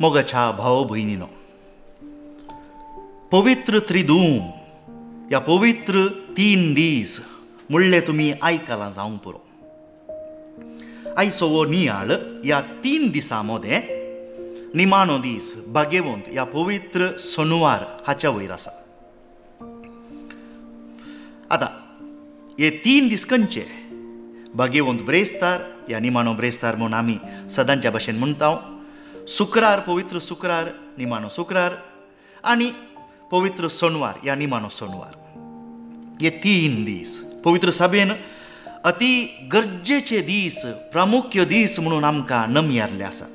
मोगाच्या भाव भयणीनो, पवित्र त्रिदूम या पवित्र तीन दीस म्हणले तुमी आयकलां जावंक पुरो. आयचो हो नियाळ ह्या तीन दिसां मदें निमाणो दीस भाग्यवंत ह्या पवित्र सोनवार हाच्या वयर आसा. आतां हे तीन दीस खंयचे? भाग्यवंत ब्रेस्तार ह्या निमाणो ब्रेस्तार म्हूण आमी सदांच्या भाशेन म्हणटा. शुक्रार पवित्र शुक्रार निमाणो शुक्रार आनी पवित्र सोनवार ह्या निमाणो सोनवार. हे तीन दीस पवित्र सभेन अति गरजेचे दीस, प्रामुख्य दीस म्हणून आमकां नमयारले आसात.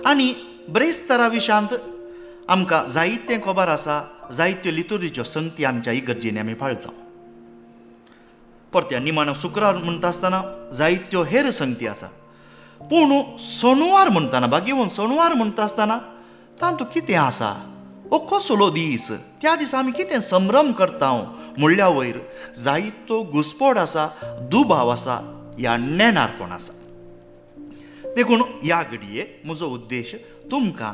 आनी ब्रेस्तारा विशांत आमकां जायतें खबर आसा, जायत्यो लितुर्जीच्यो संगती आमच्या इगर्जेनी आमी पाळटा. परत्या निमाणो शुक्रार म्हणटा आसतना जायत्यो हेर संगती आसा, पूण सोनवार म्हणटना, भाग्यवंत सोनवार म्हणटा आसतना तातूंत कितें आसा, हो कसलो दीस, त्या दिसा आमी कितें संभ्रम करता म्हणल्या वयर जायतो घुस्पोड आसा, दुबाव आसा, ह्या नेणारपण आसा. देखून ह्या घडये म्हजो उद्देश तुमकां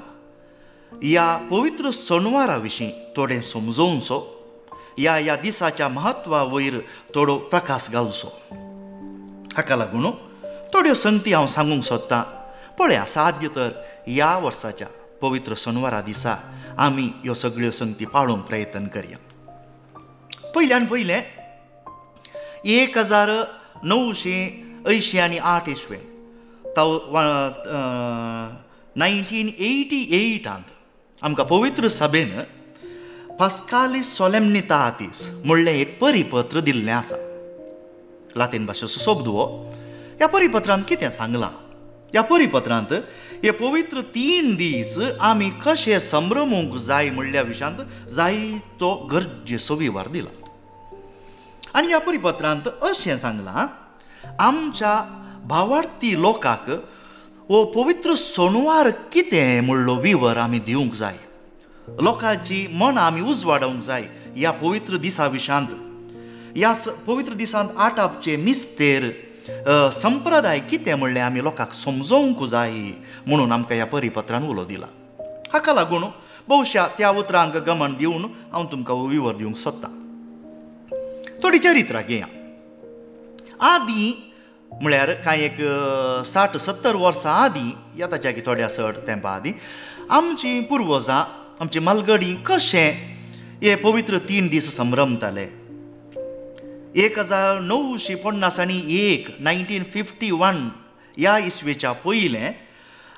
ह्या पवित्र सोनवारा विशीं थोडें समजोवचो, ह्या ह्या दिसाच्या म्हत्वा वयर थोडो प्रकाश घालचो. हाका लागून थोड्यो संगती हांव सांगूंक सोदतां. पळया, साद्य तर ह्या वर्साच्या पवित्र सोनवारा दिसा आमी ह्यो सगळ्यो संगती पाळूंक प्रयत्न करया. पयल्यान पयलें 1988 इसवेन 1988 आमकां पवित्र सभेन पास्काली सोलेमनितातीस म्हणलें एक परिपत्र दिल्लें आसा. लातीन भाशेचो शब्द हो. ह्या परिपत्रांत कितें सांगलां? ह्या परिपत्रांत हे पवित्र तीन दीस आमी कशे संभ्रमूंक जाय म्हणल्या विशयांत जायतो गरजेचो विवर दिला. आनी ह्या परिपत्रांत अशें सांगलां, आमच्या भावार्थी लोकांक हो पवित्र सोनवार कितें म्हणलो विवर आमी दिवंक जाय, लोकांची मनां आमी उजवाडोवंक जाय ह्या पवित्र दिसा विशांत. ह्या पवित्र दिसांत आटापचे मिस्तेर संप्रदाय कितें म्हणलें आमी लोकांक समजोवंक जाय म्हणून आमकां ह्या परिपत्रान उलो दिला. हाका लागून बहुशा त्या उतरांक गमन दिवन हांव तुमकां विवर दिवंक सोदतां. थोडी चरित्रां घेया. आदीं म्हळ्यार कांय एक 60-70 वर्सां आदीं या ताच्या की थोड्या चड तेंपा आदीं आमचीं पुर्वजां, आमची मालगडी कशें हे पवित्र तीन दीस संभ्रमताले. 1951 1951 ह्या इसवेच्या पयलें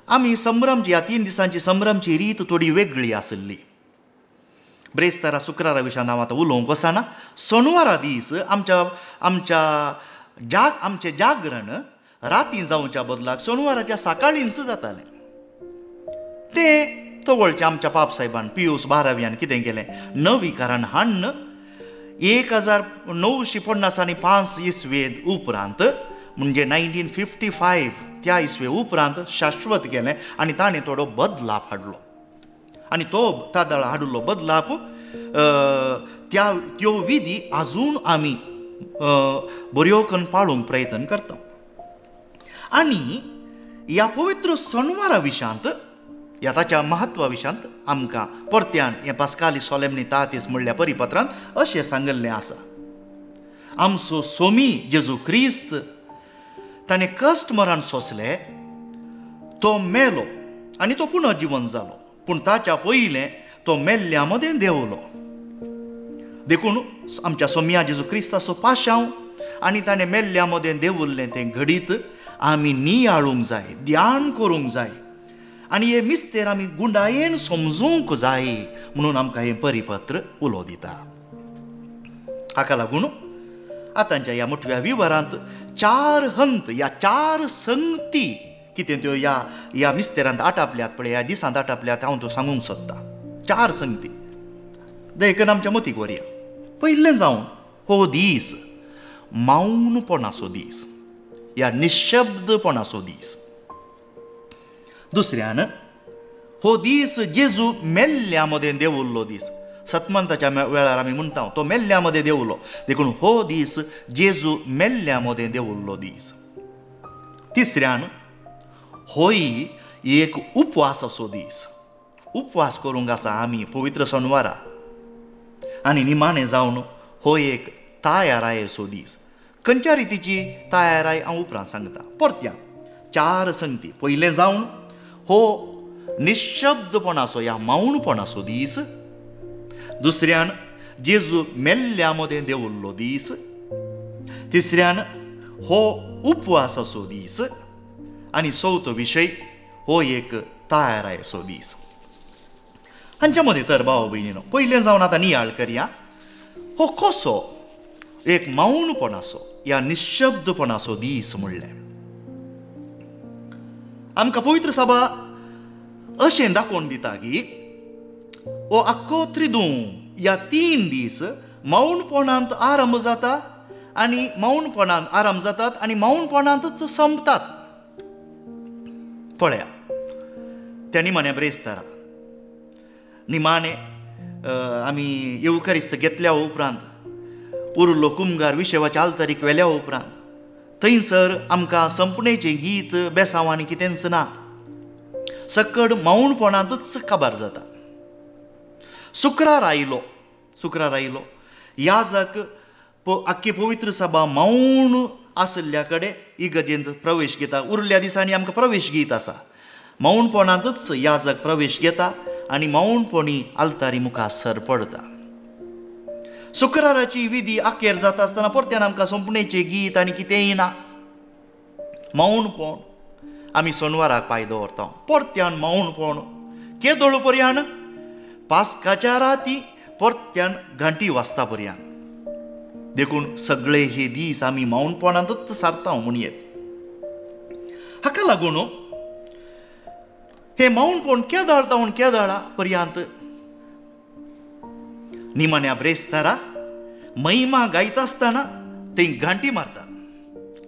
आमी संभ्रमची, ह्या तीन दिसांची संभ्रमची रीत थोडी वेगळी आसली. ब्रेस्तारा शुक्रारा विशयान हांव आतां उलोवंक वचना. सोनवारा दीस आमच्या आमच्या आमचें जागरण राती जावच्या बदलाक सोनवाराच्या सकाळींच जातालें. तें तवळच्या आमच्या पापसाहेबान पियूस बाराव्यान कितें केलें, नवीकरण हाडून 1955 इसवे उपरांत म्हणजे 1955 त्या इसवे उपरांत शाश्वत केलें आनी ताणें थोडो बदलाप हाडलो. आनी तो तादळ हाडिल्लो बदलाप त्या त्यो विधी आजून आमी बऱ्यो करून पाळूंक प्रयत्न करता. आनी ह्या पवित्र सोनवारा विशांत, ह्या ताच्या म्हत्वा विशांत आमकां परत्यान हें पास्काली सोलेमनितातीस म्हणल्या परिपत्रांत अशें सांगिल्लें आसा. आमचो सोमी जेजू क्रिस्त ताणें कश्ट मरण सोंसले, तो मेलो आनी तो पुनर्जिवन जालो, पूण ताच्या पयलें तो मेल्ल्या मदें देंवलो. देखून आमच्या सोमया जेजू क्रिस्ताचो पाशांव आनी ताणें मेल्ल्या मदें देंवल्लें तें घडीत आमी नियाळूंक जाय, ध्यान करूंक जाय आनी हे मिस्तेर आमी गुंडायेन समजूंक जाय म्हणून आमकां हें परिपत्र उलो दिता. हाका लागून आतांच्या ह्या मोठव्या विवरांत चार हंत ह्या चार संगती कितें त्यो ह्या ह्या मिस्तेरांत आटापल्यात पळय, ह्या दिसांत आटापल्यात, हांव त्यो सांगूंक सोदतां. चार संगती देखून आमच्या मतीक व्हरया. पयलें जावन हो दीस मौनपणाचो दीस ह्या निशब्दपणाचो दीस. दुसऱ्यान हो दीस जेजू मेल्ल्या मदें देंवल्लो दीस. सतमंताच्या वेळार आमी म्हणटा तो मेल्ल्या मदें देंवलो, देखून हो दीस जेजू मेल्ल्या मदें देंवल्लो दीस. तिसऱ्यान होय एक उपवासाचो दीस. उपवास करूंक आसा आमी पवित्र सोनवारा. आनी निमाणें जावन हो एक तयारायेचो दीस. खंयच्या रितीची तयाराय हांव उपरांत सांगता. परत्या चार संगती. पयलें जावन हो निशब्दपणाचो ह्या मौनपणाचो दीस. दुसऱ्यान जेजू मेल्ल्या मदें देंवल्लो दीस. तिसऱ्यान हो उपवासाचो दीस. आनी चवथो विशय हो एक तयारायेचो दीस. हांच्या मदें तर भाव भयणीनो पयलें जावन आतां नियाळ करया हो कसो एक मौनपणाचो ह्या निशब्दपणाचो दीस म्हणलें. आमकां पवित्र सभा अशें दाखोवन दिता की हो आख्खो त्रिदूम ह्या 3 दीस मौनपणांत आरंभ जाता आनी मौनपणांत आरंभ जातात आनी मौनपणांतच संपतात. पळया त्या निमाण्या ब्रेस्तारा निमाणे आमी येवकारिस्त घेतल्या उपरांत उरलो कुमगार विशेवाच्या आल्तारीक व्हेल्या उपरांत थंयसर आमकां संपणेचें गीत बेसांव आनी कितेंच ना. सकड मौनपणांतच काबार जाता. शुक्रार आयलो, शुक्रार आयलो याजक आख्खी पवित्र सभा मौन आशिल्ल्या कडेन इगर्जेंत प्रवेश घेता. उरल्या दिसांनी आमकां प्रवेश गीत आसा. मौनपणांतच याजक प्रवेश घेता आनी मौनपणी आल्तारी मुखार सर पडता. शुक्राराची विधी अखेर जाता आसतना परत्यान आमकां सोंपणेचें गीत आनी कितेंय ना. मौनपण आमी सोनवाराक पांय दवरता. परत्यान मौनपण केदोळ पर्यान पास्काच्या राती परत्यान घांटी वाजता पर्यान. देखून सगळे हे दीस आमी मौनपणांतच सारता म्हणयेत. हाका लागून हे मौनपण केदाळ तावन केदाळा पर्यांत निमाण्या ब्रेस्तारा महिमा गायता आसतना थंय घांटी मारतात,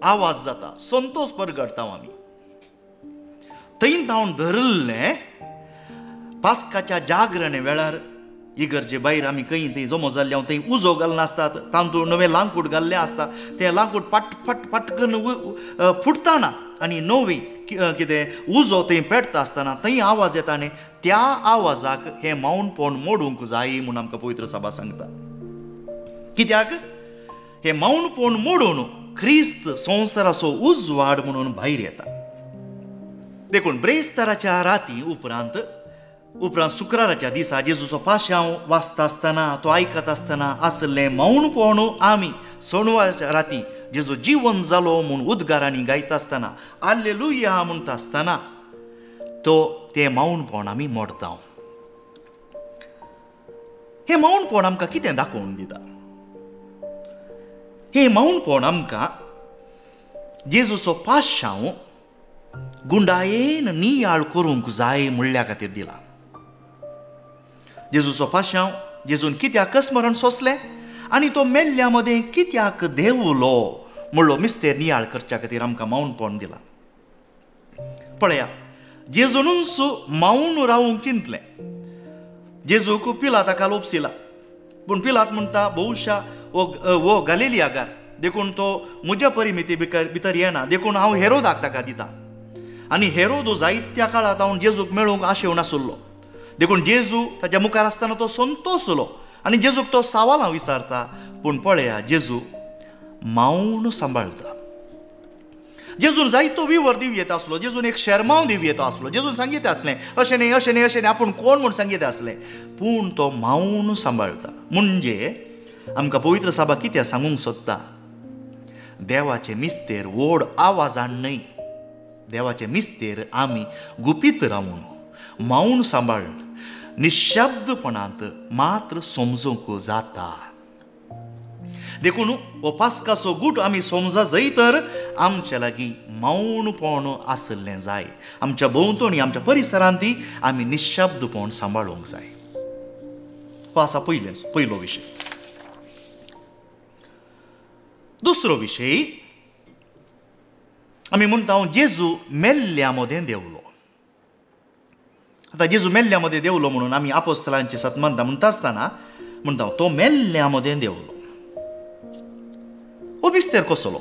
आवाज जाता, संतोष परगडटा आमी. थंय तावन धरिल्लें पास्काच्या जागरणे वेळार इगर्जे भायर आमी खंय थंय जमो जाल्ले थंय उजो घालना आसतात, तातूंत नवें लांकूड घाल्लें आसता, तें लांकूड पट पट पट करून फुटताना आनी नवी कितें उजो थंय पेटता आसतना थंय आवाज येता न्ही, त्या आवाजाक हें मौनपण मोडूंक जाय म्हूण आमकां पवित्र सभा सांगता. कित्याक हें मौनपण मोडून क्रिस्त संवसाराचो उजवाड म्हणून भायर येता. देखून ब्रेस्ताराच्या राती उपरांत उपरांत शुक्राराच्या दिसा जेजूचो पाशांव वाचता आसतना तो आयकत आसतना आसलें मौनपण आमी सोनवाराच्या राती जेजू जिवन जालो म्हूण उद्गारांनी गायता आसतना आल्लेलुया म्हणटा आसतना तो तें मौनपण आमी मोडता. हें मौनपण आमकां कितें दाखोवन दिता? हें मौनपण आमकां जेजूचो पाशांव गुंडायेन नियाळ करूंक जाय म्हणल्या खातीर दिला. जेजूचो पाशांव जेजून कित्याक कश्ट मरण सोंसलें आनी तो मेल्ल्या मदें कित्याक देंवलो म्हणलो मिस्तेर नियाळ करच्या खातीर आमकां मौनपण दिलां. पळया जेजूनूच मौन रावूंक चिंतलें. जेजूक पिलाताक लोपसिला, पूण पिलात म्हणटा बहुशा वो गालिलियागार, देखून तो म्हज्या परिमिती भितर येना, देखून हांव हेरोदाक ताका दिता. आनी हेरोद जायत्या काळांत हांव जेजूक मेळूंक आशेवन आसलो, देखून जेजू ताच्या मुखार आसतना तो संतोसलो आनी जेजूक तो सवालां विचारता. पूण पळया जेजू मौन सांबाळटा. जेजून जायतो विवर दिव येता आसलो, जेजून एक शेरमांव दिव येता आसलो, जेजून सांगीत आसलें अशें न्ही अशें न्ही अशें न्ही, आपूण कोण म्हूण सांगीत आसलें, पूण तो मौन सांबाळटा. म्हणजे आमकां पवित्र सभा कितें सांगूंक सोदता? देवाचे मिस्तेर व्हड आवाजान न्हय, देवाचे मिस्तेर आमी गुपीत रावून मौन सांबाळ निशब्दपणांत मात्र समजूंक जाता. देखून हो पास्काचो गूट आमी समजा जाय तर आमच्या लागीं मौनपण आशिल्लें जाय. आमच्या भोंवतणी आमच्या परिसरांत आमी निशब्दपण सांबाळूंक जाय. हो आसा पयलो विशय. दुसरो विशय आमी म्हणटा जेजू मेल्ल्या मदें देंवलो. आतां जेजू मेल्ल्या मदें देंवलो म्हणून आमी आपोस्तलांची सतमानता म्हणटा आसतना म्हणटा तो मेल्ल्या मदें देंवलो. हो मिस्तेर कसलो?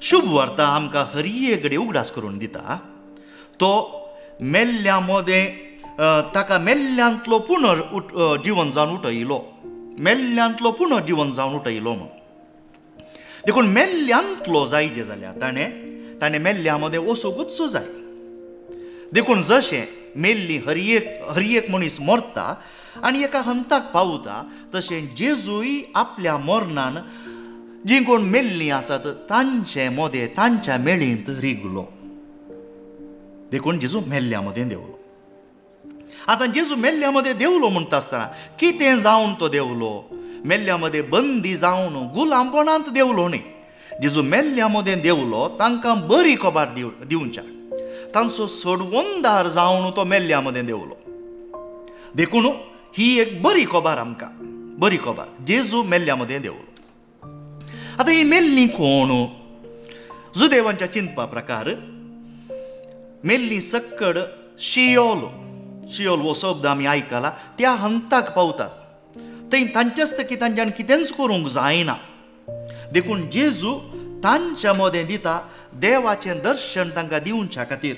शुभ वार्ता आमकां हरये कडेन उगडास करून दिता. तो मेल्ल्या मदें ताका मेल्ल्यांतलो पुनर जिवन जावन उठयलो, मेल्ल्यांतलो पुनर्जिवन जावन उठयलो म्हूण. देखून मेल्ल्यांतलो जायजे जाल्यार ताणें ताणें मेल्ल्या मदें वचूंकूच जाय. देखून जशें मेल्ली हर एक मनीस मरता आनी एका हंताक पावता, तशें जेजूय आपल्या मरणान जीं कोण मेल्लीं आसात तांचे मदें तांच्या मेळींत रिगलो. देखून जेजू मेल्ल्या मदें देंवलो. आतां जेजू मेल्ल्या मदें देंवलो म्हणटा आसतना कितें जावन तो देंवलो? मेल्ल्या मदें बंदी जावन गुलामपणांत देंवलो न्ही. जेजू मेल्ल्या मदें देंवलो तांकां बरी खबर दिवच्याक, तांचो सोडवणदार जावन तो मेल्ल्या मदें देंवलो. देखून ही एक बरी खबर आमकां, बरी खबर, जेजू मेल्ल्या मदें देंवलो. आतां ही मेल्ली कोण? जुदेवांच्या चिंतपा प्रकार मेल्ली सक्कड शियोल, शियोल हो शब्द आमी आयकला, त्या हंताक पावतात. थंय तांच्याच की तांच्यान कितेंच करूंक जायना. देखून जेजू तांच्या मदें दिता देवाचें दर्शन तांकां दिवच्या खातीर.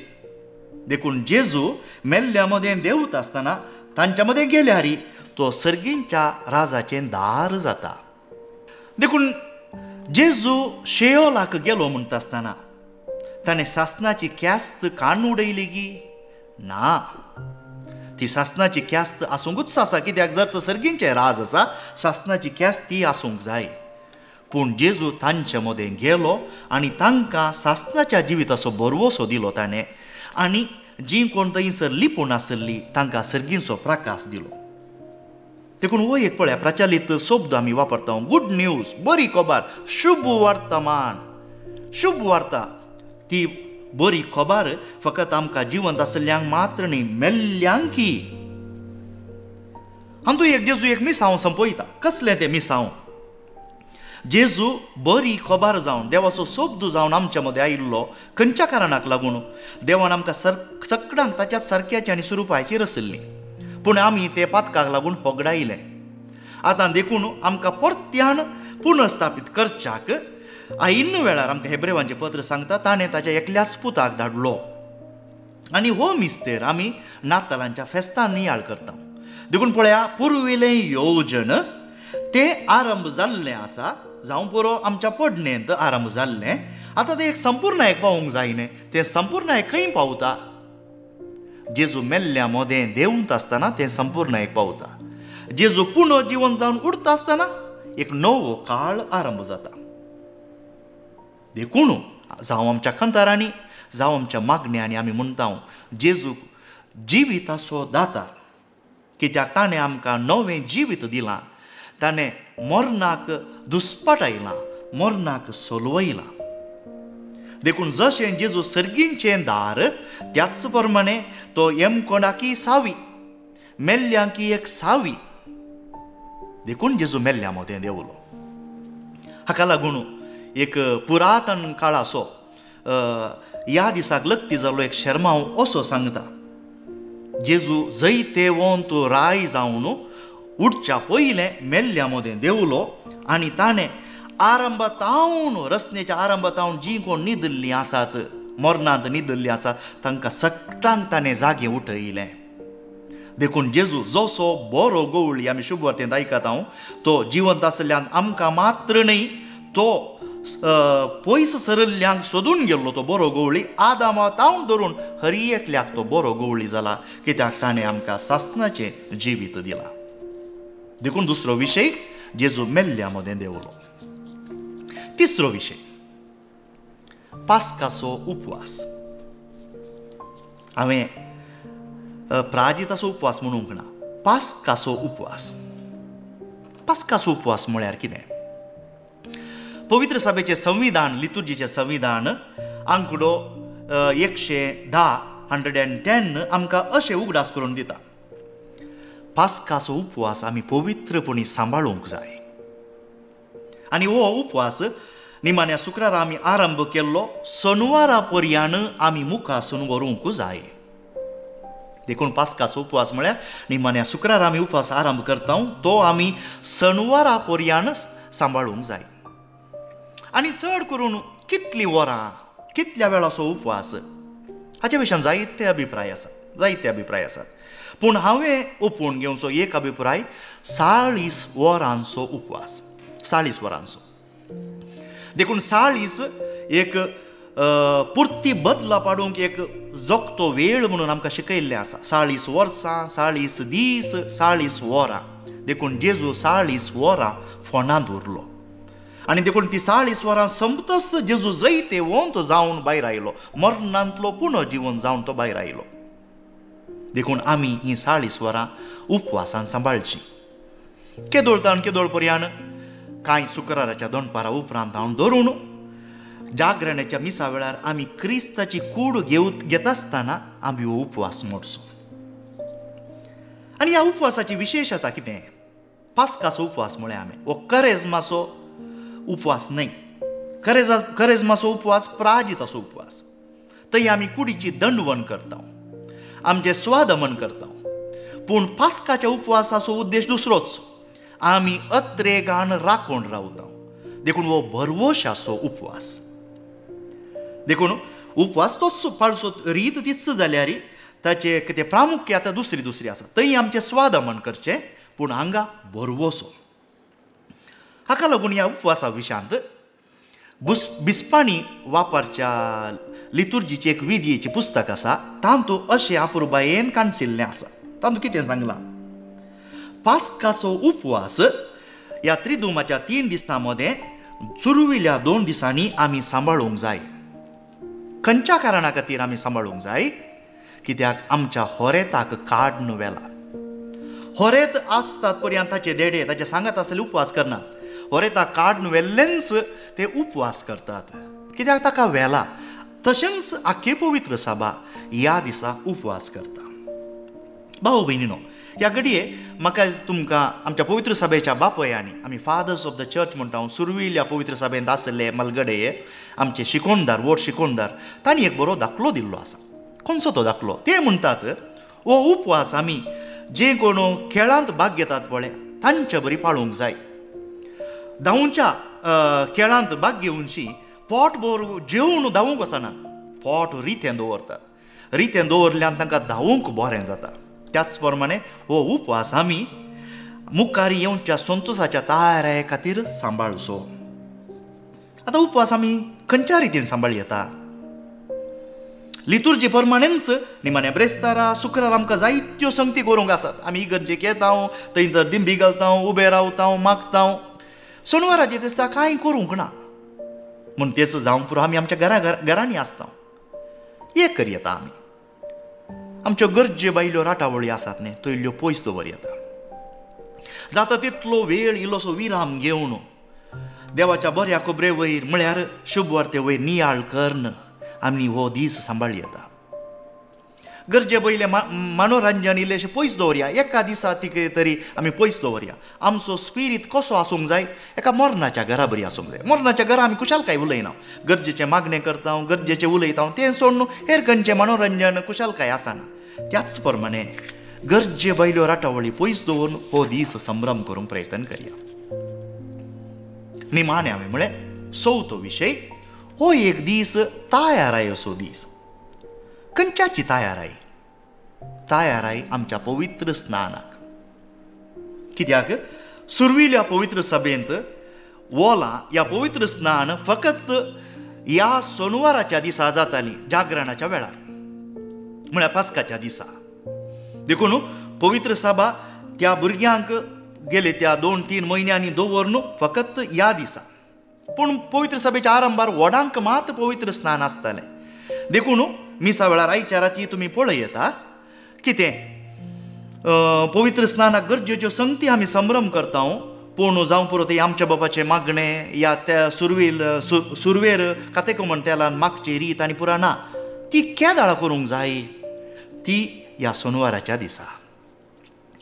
देखून जेजू मेल्ल्या मदें देंवता आसतना तांच्या मदें गेल्यार तो सर्गींच्या राजाचें दार जाता. देखून जेजू शेयोलाक गेलो म्हणटा आसतना ताणें सासनाची ख्यास्त काडून उडयली की ना? ती सासनाची ख्यास्त आसूंकूच आसा, कित्याक जर तर सर्गींचें राज आसा सासनाची ख्यास्त ती आसूंक जाय. पूण जेजू तांचे मदें गेलो आनी तांकां सासनाच्या जिविताचो भरवसो दिलो ताणें, आनी जीं कोण थंयसर लिपून आसली तांकां सर्गींचो प्रकाश दिलो. देखून हो एक पळया प्रचलीत शब्द आमी वापरता, गुड न्यूज, बरी खबर, शुभ वर्तमान, शुभ वार्ता. ती बरी खबर फकत आमकां जिवंत आसल्ल्यांक मात्र न्ही, मेल्ल्यांकी. हातूंत एक जेजू एक मिसांव संपयता. कसलें तें मिसांव? जेजू बरी खबर जावन देवाचो शब्द जावन आमच्या मदें आयिल्लो खंयच्या कारणाक लागून? देवान आमकां सगळ्यांक ताच्या सारक्याची आनी स्वरुपाची रचल्ली, पूण आमी ते पातकाक लागून होगडायले. आतां देखून आमकां परत्यान पुनर्स्थापीत करच्याक आयिन्न वेळार आमकां हेब्रेवांचें पत्र सांगता ताणें ताच्या एकल्याच पुताक धाडलो. आनी हो मिस्तेर आमी नातालांच्या फेस्तान नियाळ करता. देखून पळया पुर्विलें योजन तें आरंभ जाल्लें आसा, जावं पुरो आमच्या पडणेंत आरंभ जाल्लें, आतां तें एक संपूर्ण एक पावूंक जाय न्ही. तें संपूर्ण एक खंय पावता? जेजू मेल्ल्या मदें देंवता आसतना तें संपूर्ण एक पावता. जेजू पुनर्जिवन जावन उरता आसतना एक नवो काळ आरंभ जाता. देखून जावं आमच्या खंतारांनी, जावं आमच्या मागण्यांनी आमी म्हणटा जेजू जिविताचो दातार, कित्याक ताणें आमकां नवें जिवीत दिलां, ताणें मरणाक दुस्पाटायलां, मरणाक सोलवयलां. देखून जशें जेजू सर्गींचें दार, त्याच प्रमाणे तो यमकोणाकी सावी, मेल्ल्यांकी एक सावी. देखून जेजू मेल्ल्या मदें देंवलो. हाका लागून एक पुरातन काळाचो ह्या दिसाक लग्ती जाल्लो एक शेर्मांव असो सांगता, जेजू जैतेवंत राय जावन उठच्या पयलें मेल्ल्या मदें देंवलो आनी ताणें आरंभातावन, रचनेच्या आरंभातावन जीं कोण न्हिदिल्लीं आसात, मरणांत न्हिदिल्लीं आसात, तांकां सगळ्यांक ताणें जागे उठयलें. देखून जेजू जसो बरो गवळी आमी शुभवार्तेंत आयकता, तो जिवंत आसल्यान आमकां मात्र न्ही, तो पयस सरल्ल्यांक सोदून गेल्लो तो बरो गवळी. आदामा तावन धरून हर एकल्याक तो बरो गवळी जाला, कित्याक ताणें आमकां सासनाचें जिवीत दिलां. देखून दुसरो विशय जेजू मेल्ल्या मदें देंवलो. तिसरो विशय पास्काचो उपवास. हांवें प्राजिताचो उपवास म्हणूंक ना, पास्काचो उपवास. पास्काचो उपवास म्हळ्यार कितें? पवित्र सभेचें संविधान, लितुर्जीचें संविधान आंकडो 110 110 आमकां अशें उगडास करून दिता, पास्काचो उपवास आमी पवित्रपणी सांबाळूंक जाय. आनी हो उपवास निमाण्या शुक्रारा आमी आरंभ केल्लो, सनवारा पर्यान आमी मुखासून व्हरूंक जाय. देखून पास्काचो उपवास म्हळ्यार निमाण्या शुक्रारा आमी उपवास आरंभ करता, तो आमी सनवारा पर्यान सांबाळूंक जाय. आनी चड करून कितलीं वरां, कितल्या वेळाचो उपवास? हाचे विशयान जायते अभिप्राय आसात, जायते अभिप्राय आसात. पूण हांवें ओपून घेवचो एक अभिप्राय, 40 वरांचो उपवास, 40 वरांचो. देखून 40 एक पुर्ती बदला पाडूंक एक जोगतो वेळ म्हणून आमकां शिकयल्लें आसा. 40 वर्सां, 40 दीस, 40 वरां. देखून जेजू 40 वरां फोंडांत उरलो आनी देखून ती 40 वरां संपतच जेजू जैते वंत जावन भायर आयलो, मरणांतलो पुनर्जीवन जावन तो भायर आयलो. देखून आमी ही 40 वरां उपवासान सांबाळची. केदोळ ताण केदोळ पर्यान कांय शुक्राराच्या दनपारा उपरांत हांव धरून जागरणाच्या मिसा वेळार आमी क्रिस्ताची कूड घेतासतना आमी हो उपवास मोडचो. आनी ह्या उपवासाची विशेशता कितें? पास्काचो उपवास म्हळ्यार आमी हो करेजमाचो उपवास न्हय. करेजमाचो उपवास प्राजिताचो उपवास. थंय आमी कुडीची दंडवण करता, आमचें स्वादमन करता. पूण पास्काच्या उपवासाचो उद्देश दुसरोच, आमी अत्रेगान राखून रावता. देखून हो भरवशाचो उपवास. देखून उपवास तोच पाळचो, रीत तीच जाल्यार ताचें कितें प्रामुख्य आतां दुसरी दुसरी आसा. थंय आमचें स्वादमन करचें, पूण हांगा भरवसो. हाका लागून ह्या उपवासा विशयांत बिस्पांनी वापरच्या लितुर्जीची एक विधीचें पुस्तक आसा, तातूंत अशें अपुरबायेन काणशिल्लें आसा. तातूंत कितें सांगलां? पास्काचो उपवास ह्या त्रिदुमाच्या 3 दिसां मदें सुरविल्या 2 दिसांनी आमी सांबाळूंक जाय. खंयच्या कारणा खातीर आमी सांबाळूंक जाय? कित्याक आमच्या होरेताक काडून व्हेला. होरेत आसतात पर्यंत ताचे देडे ताचे सांगात आसले उपवास करनात. होरेताक काडून व्हेल्लेंच ते उपवास करतात, कित्याक ताका व्हेला. तशेंच आख्खे पवित्र सभा ह्या दिसा उपवास करता. भाऊ भयणीनो, ह्या घडये म्हाका तुमकां आमच्या पवित्र सभेच्या बापयांनी, आमी फादर्स ऑफ the church म्हणटा, सुरविल्या पवित्र सभेंत आसले मलगडे आमचे शिकोणदार, व्हड शिकोणदार, तांणी एक बरो दाखलो दिल्लो आसा. खंयचो तो दाखलो? ते म्हणटात हो उपवास आमी जे कोण खेळांत भाग घेतात पळय तांचे बरी पाळूंक जाय. धांवच्या खेळांत भाग घेवची पोट भर जेवन धांवूंक वचना, पोट रितें दवरतात. रितें दवरल्यान तांकां धांवूंक बरें जाता. त्याच प्रमाणे हो उपवास आमी मुखार येवच्या संतोशाच्या तयारे खातीर सांबाळचो. आतां उपवास आमी खंयच्या रितीन सांबाळ येता? लितुर्जी प्रमाणेच निमाण्या ब्रेस्तारा शुक्रार आमकां जायत्यो संगती करूंक आसात. आमी इगर्जेक येता, थंयसर दिंबी घालता, उबे रावता, मागता. सोनवाराचे दिसा कांय करूंक ना म्हूण तेच जावंक पुरो आमी आमच्या घरांनी आसता. एक करयता आमी आमच्यो गरजे बायल्यो राटावळी आसात न्ही, त्यो इल्ल्यो पयस दवर येता. जाता तितलो वेळ इल्लोसो विराम घेवन देवाच्या बऱ्या खबरे वयर म्हळ्यार शुभवार्ते वयर नियाळ करून आमी हो दीस सांबाळ येता. गरजे पयलें मनोरंजन इल्लेशें पयस दवरया, एका दिसा कितें तरी आमी पयस दवरया. आमचो स्पिरीत कसो आसूंक जाय? एका मरणाच्या घरा बरी आसूंक जाय. मरणाच्या घरा आमी कुशालकाय उलयना, गरजेचें मागणें करता, गरजेचें उलयता, तें सोडून हेर खंयचें मनोरंजन कुशालकाय आसना. त्याच प्रमाणे गरजे बायल्यो राटावळी पयस दवरून हो दीस संभ्रम करूंक प्रयत्न करया. निमाणें हांवें म्हळें चवथो विशय, हो एक दीस तयाराय असो दीस. खंयच्याची तयाराय? तयाराय आमच्या पवित्र स्नानाक. कित्याक सुरविल्या पवित्र सभेंत ओला ह्या पवित्र स्नान फकत ह्या सोनवाराच्या दिसा जाताली, जागरणाच्या वेळार म्हळ्यार पास्काच्या दिसा. देखून पवित्र सभा त्या भुरग्यांक गेले त्या 2-3 म्हयन्यांनी दवरून फकत ह्या दिसा. पूण पवित्र सभेच्या आरंभार व्हडांक मात पवित्र स्नान आसतालें. देखून मिसा वेळार आयच्या राती तुमी पळयता कितें पवित्र स्नानाक गरजेच्यो संगती आमी संभ्रम करता. पूण जावं पुरो ते आमच्या बाबाचें मागणें या त्या सुरवेर कातेकुमन तेलान मागची रीत आनी पुरा ना, ती केदाळा करूंक जाय? ती ह्या सोनवाराच्या दिसा.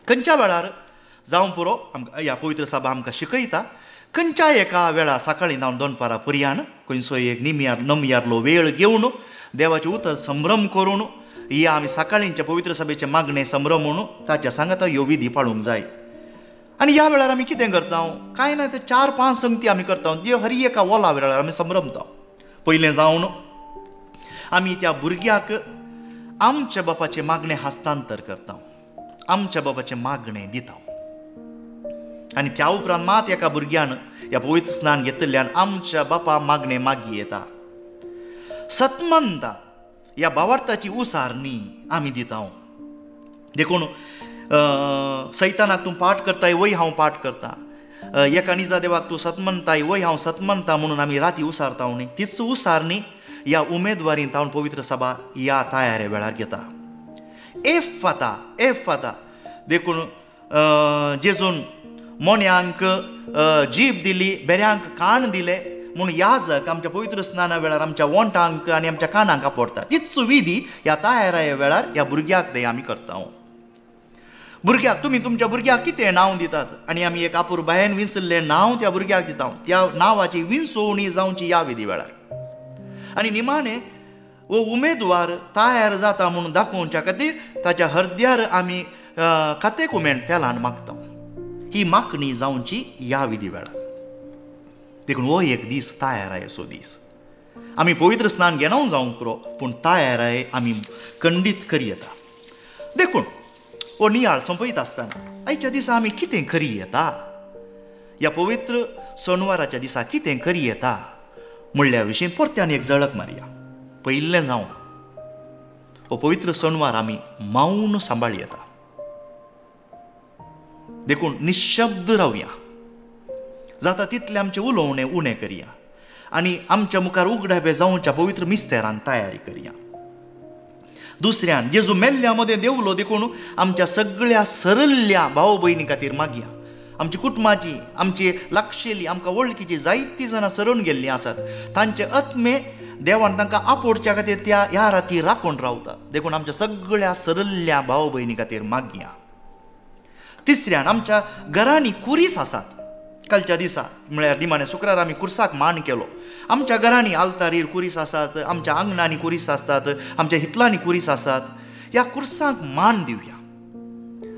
खंयच्या वेळार जावं पुरो आमकां ह्या पवित्र सभा आमकां शिकयता, खंयच्या एका वेळा सकाळीं जावन दनपारां पर्यान खंयचो एक निमयार नमयारलो वेळ घेवन देवाचें उतर संभ्रम करून ह्या आमी सकाळींच्या पवित्र सभेचें मागणें संभ्रम म्हणून ताच्या सांगाता ह्यो विधी पाळूंक जाय. आनी ह्या वेळार आमी कितें करता? कांय ना ते 4-5 संगती आमी करता, ज्यो हर एका ओला वेळार आमी संभ्रमता. पयलें जावन आमी त्या भुरग्याक आमच्या बापाचें मागणें हस्तांतर करता, आमच्या बापाचें मागणें दिता. आनी त्या उपरांत मात एका भुरग्यान ह्या पवित्र स्नान घेतिल्ल्यान आमच्या बापा मागणें मागी येता. सतमंता ह्या भावार्थाची उसारणी आमी दिता. देखून सैतानाक तूं पाठ करताय वय हांव पाठ करता, एका निजा देवाक तूं सतमनताय वय हांव सतमनता म्हणून आमी राती उसारता न्ही. तीच उसारणी ह्या उमेदवारीन तावन पवित्र सभा ह्या तयारे वेळार घेता. एफ फाता एफ फाता. देखून जेजून मोन्यांक जीब दिली, बेऱ्यांक कान दिले म्हूण याजक आमच्या पवित्र स्नाना वेळार आमच्या वोंटांक आनी आमच्या कानांक आपडटा. तीच विधी ह्या तयाराये वेळार ह्या भुरग्याक ते आमी करता. भुरग्याक तुमी तुमच्या भुरग्याक कितें नांव दितात आनी आमी एक आपुरबायेन विंचल्लें नांव त्या भुरग्याक दिता. त्या नांवाची विंचोवणी जावची ह्या विधी वेळार. आनी निमाणें हो उमेदवार तयार जाता म्हूण दाखोवच्या खातीर ताच्या हरद्यार आमी कातेकुमेन तेलान मागता. ही मागणी जावची ह्या विधी वेळार. देखून हो एक दीस तयाराय असो दीस. आमी पवित्र स्नान घेना जावंक पुरो, पूण तयाराय आमी खंडीत करी येता. देखून हो नियाळ सोंपयता आसतना आयच्या दिसा आमी कितें करी येता, ह्या पवित्र सोनवाराच्या दिसा कितें करी येता म्हणल्या विशीं परत्यान एक झळक मारया. पयिल्लें जावं हो पवित्र सणवार आमी मौन सांबाळ येता. देखून निशब्द रावया, जाता तितलें आमचें उलोवणें उणें करया आनी आमच्या मुखार उगडापे जावच्या पवित्र मिस्तेरान तयारी करया. दुसऱ्यान जेजू मेल्ल्या मदें देवलो देखून आमच्या सगळ्या सरल्ल्या भाव भयणी खातीर मागया. आमची कुटुंबाची, आमची लागशिल्ली, आमकां वळखीची जायतीं जाणां सरून गेल्लीं आसात. तांचे आत्मे देवान तांकां आपोवच्या खातीर त्या ह्या राती राखून रावता. देखून आमच्या सगळ्या सरल्ल्या भाव भयणी खातीर मागया. तिसऱ्यान आमच्या घरांनी कुरीस आसात. कालच्या दिसा म्हळ्यार निमाणे शुक्रार आमी कुर्साक मान केलो. आमच्या घरांनी आल्तारीर कुरीस आसात, आमच्या आंगणांनी कुरीस आसतात, आमच्या हितलांनी कुरीस आसात. ह्या कुर्सांक मान दिवया.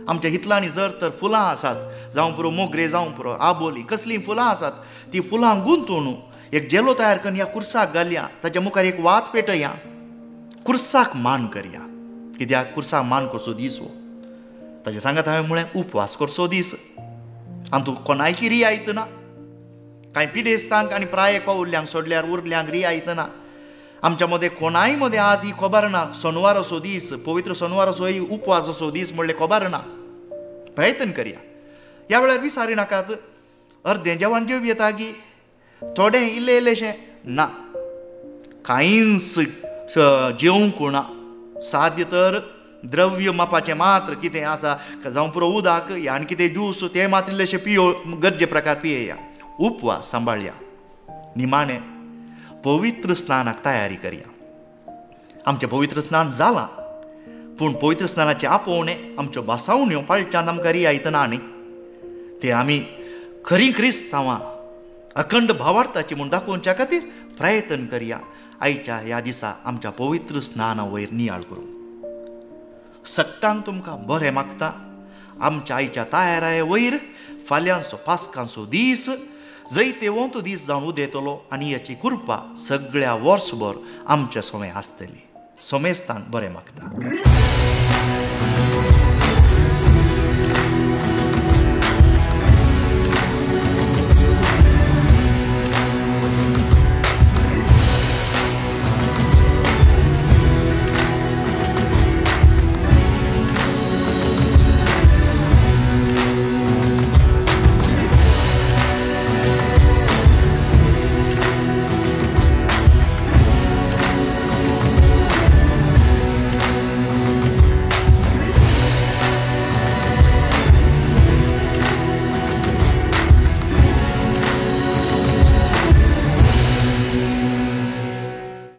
आमच्या हितलांनी जर तर फुलां आसात, जावं पुरो मोगरे, जावं पुरो आबोली, कसलीं फुलां आसात ती फुलां गुंतून एक जेलो तयार करून ह्या कुर्साक घालया, ताच्या मुखार एक वात पेटया, कुर्साक मान करया. कित्याक कुर्साक मान करचो दीस हो. ताचे सांगात हांवें म्हळें उपवास करचो दीस. आनी तूं कोणायकी रियायत ना, कांय पिडेस्तांक आनी प्रायेक पावल्ल्यांक सोडल्यार उरल्यांक रियायत ना. आमच्या मदें कोणाय मदें आज ही खबर ना सोनवार असो दीस, पवित्र सोनवार असो उपवास असो दीस म्हणलें खबर ना. प्रयत्न करया. ह्या वेळार विसारी नाकात अर्दें जेवण जेव येता गी, थोडें इल्लें इल्लेंशें ना, कांयच जेवंक ना. साद्य तर द्रव्य मापाचें मात्र कितें आसा, जावं पुरो उदक आनी कितें ज्यूस तें मात्र इल्लेशें पियो, गरजे प्रकार पियेया. उपवास सांबाळया. निमाणें पवित्र स्नानाक तयारी करया. आमचें पवित्र स्नान जालां, पूण पवित्र स्नानाचें आपोवणें आमच्यो भासावण्यो पाळच्यान आमकां रियायतना न्ही, ते आमी खरीं क्रिस्तांवां अखंड भावार्थाची म्हूण दाखोवच्या खातीर प्रयत्न करया. आयच्या ह्या दिसा आमच्या पवित्र स्नाना वयर नियाळ करूं. सगटांक तुमकां बरें मागता. आमच्या आयच्या तयाराये वयर फाल्यांचो पास्कांचो दीस जैतेवंत दीस जावन उदेतलो आनी हाची कृपा सगळ्या वर्सभर आमच्या सोमे आसतली. सोमेस्तांक बरें मागता.